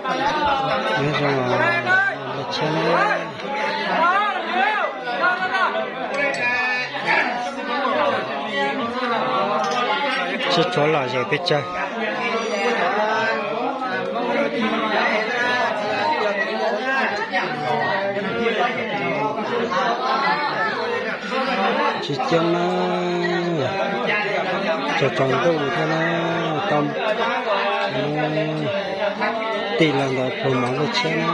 Nyob zoo, npaj tshiab na. Tshiab tshuav lom zem pes tsawg. Tsis ceeb na, tsaus tsaus ntuj thiab na, tau tig los ntawm pluas mov npaj tshiab na.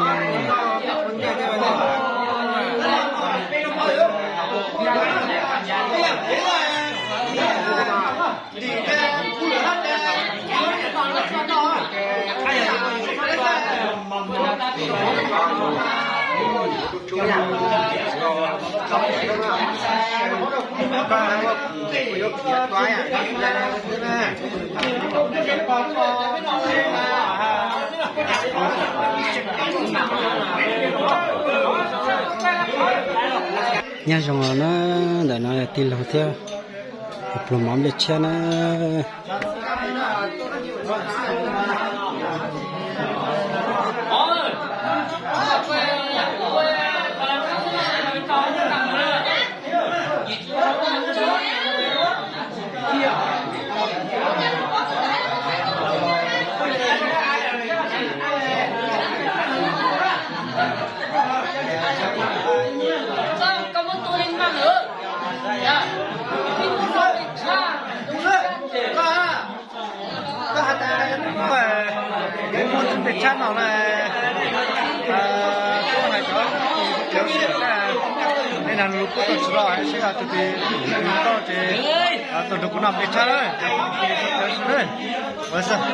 Nyob zoo na, ntawm no yog tij laug thiab pluas mov nplej tshiab na. Koj has tas kuv muaj ntxwv pes tshab no na, kuv hais cov cov siam nej na, lus kuj tau tsis los seb yog tus twg tau ces tau nrog kuv noj pes tshab na, cov siam na.